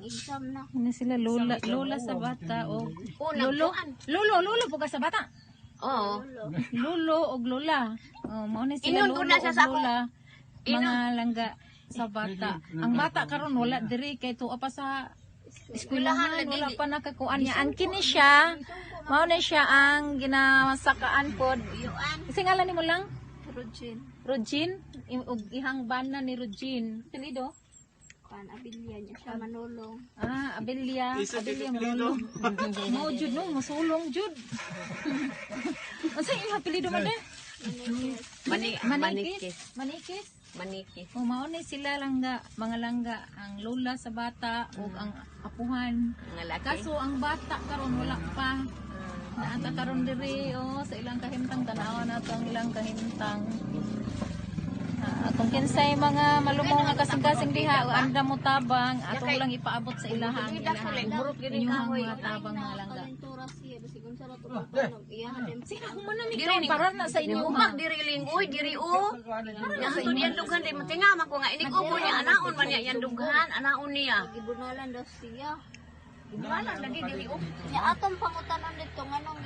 Exam na. Ano sila, lola, lola sa bata o Oh, lolo. nagkuan. Lolo, lolo po ka sa bata. Oo. Lolo og lola. Oh, mao ni sila Inon ko lolo na siya og sa ako. lola. Inon. Mga langga sa bata. Ang bata karon wala diri kay tuwa pa sa eskwelahan, Eskwelahan, wala lagi. pa nakakuan niya. Ang kini siya, mao na siya ang ginasakaan pod. Uyuan. Kasi ngalan nimo lang? Rojin. Rojin, og ihang bana ni Rojin. Pilido? Kan Abilia niya siya manulong. Ah, Abelia. Abelia Manulong. Mao jud no, musulong jud. Unsa imong apelyido man de? Mani Manikis. Manikis. Manikis. O mao ni sila langga, mga langga, ang lola sa bata ug ang apuhan. Mga laki. Kaso ang bata karon wala pa. Naata karon diri oh sa ilang kahimtang, tanawa nato ang ilang kahimtang. Ah, kung kinsay mga malumong nga kasing-kasing diha o anda mo tabang, ato lang ipaabot sa ilaha ang ilaha. Inyuhang mga tabang, mga langga. Kalentura siya basig unsa ra to tunog iyahan din. Sino man na Diri ni- para na sa inyo ha? Umag diri ling uy diri o. Nya hantod yan dughan di matinga man ko nga inig ubo niya anaon man niya yan dughan anaon niya. Gibunalan daw siya. Wala lagi diri o. Nya atong pangutanon dito nganong